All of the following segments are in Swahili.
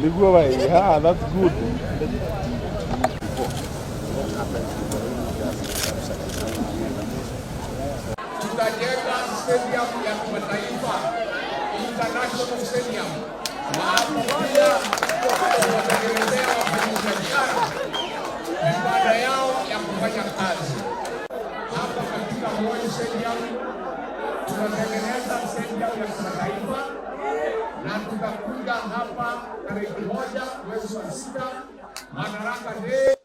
Yeah, that's good. Tutajenga stadium ya kimataifa, international stadium, na hapo pia tutawatengenezea wafanyabiashara vibanda yao ya kufanya kazi. Hapa katika Moi Stadium tunatengeneza stadium ya kimataifa na tutakuja hapa tarehe 1 mwezi wa 6 Madaraka Day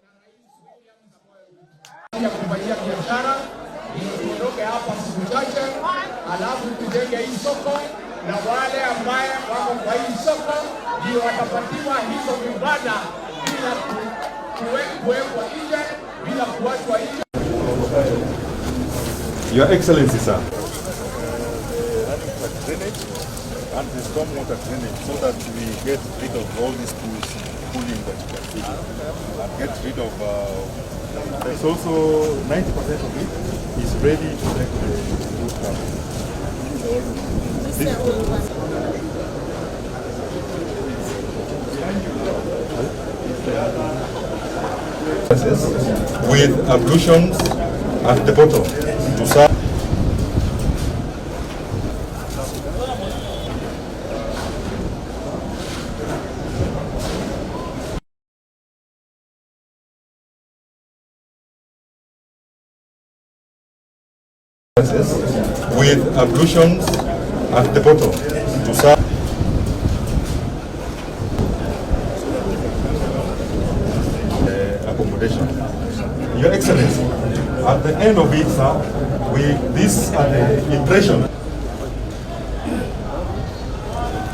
ya kufanyia biashara ili tuondoke hapa siku chache, alafu tujenge hii soko, na wale ambaye wako kwa hii soko ndio watapatiwa hizo vibanda bila kuwekwa nje, bila kuachwa nje. Your Excellency, sir. Drainage and the stormwater drainage so that we get rid of all these pools, pooling that you can see here, and get rid of It's also 90% of it is ready to take the root cover. This with ablutions at the bottom to serve. With ablutions at the bottom to serve. Accommodation. Your Excellency, at the end of it, sir, we these are the impression.